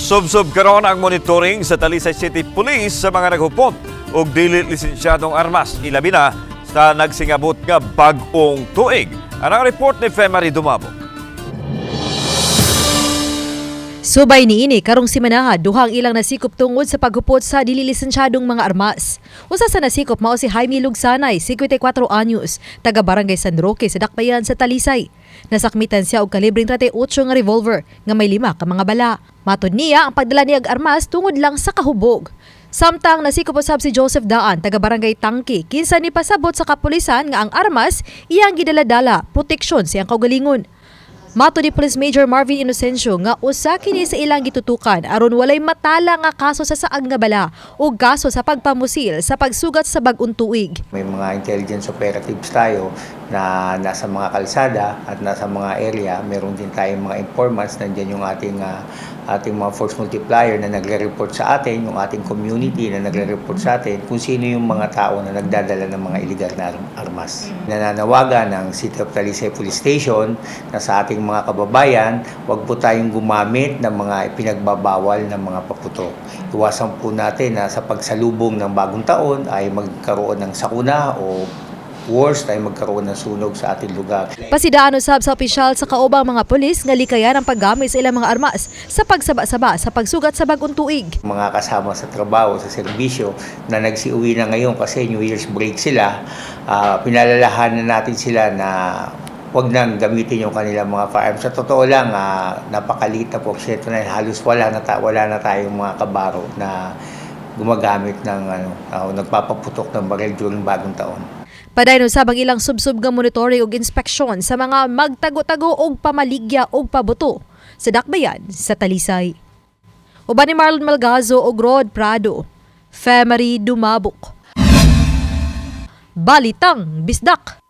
Subsob karon ang monitoring sa Talisay City Police sa mga naghupot og dili lisensyadong armas, ilabi na sa nagsingabot nga bag-ong tuig. Ang report ni Femary Dumabo. Subay niini karong simanaha, duha ang ilang nasikop tungod sa paghupot sa dili lisensyadong mga armas. Usa sa nasikop mao si Jaime Lugsanay, 54 anyos, taga Barangay San Roque sa Dakbayan sa Talisay. Nasakmitan siya og kalibreng 38 nga revolver nga may lima ka mga bala. Matod niya, ang pagdala niya og armas tungod lang sa kahubog. Samtang nasikop usab si Joseph Daan, taga Barangay Tangki, kinsa ni pasabot sa kapulisan nga ang armas iyang gidala-dala proteksyon sa iyang kaugalingon. Matod ni Police Major Marvin Inocencio nga usa kini sa ilang gitutukan aron walay matala nga kaso sa saag nga bala o kaso sa pagpamusil sa pagsugat sa bag-ong tuig. May mga intelligence operatives tayo na nasa mga kalsada at nasa mga area. Meron din tayong mga informants. Nandiyan yung ating mga force multiplier na nagre-report sa atin, yung ating community na nagre-report sa atin kung sino yung mga tao na nagdadala ng mga illegal na armas. Nananawagan ng City of Talisay Police Station na sa ating mga kababayan, huwag po tayong gumamit ng mga ipinagbabawal ng mga paputok. Iwasan po natin na sa pagsalubong ng bagong taon ay magkaroon ng sakuna o worst ay magkaroon ng sunog sa ating lugar. Pasidaan usab sa opisyal sa kaubang mga pulis nga likayan ang paggamit sa ilang mga armas sa pagsaba-saba sa pagsugat sa bag-ong tuig. Mga kasama sa trabaho, sa serbisyo na nagsiuwi na ngayon kasi New Year's break sila, pinalalahanan natin sila na wag nang gamitin yung kanilang mga firearms. Sa totoo lang, napakaliit na porsyento na halos wala na tayong mga kabaro na gumagamit ng nagpapaputok ng baril during bagong taon. Padayon usab ang ilang subsob nga monitoring ug inspeksyon sa mga magtago-tago og pamaligya og pabuto sa Dakbayan sa Talisay. Uban ni Marlon Malgazo ug Rod Prado. Femery Dumabok. Balitang Bisdak.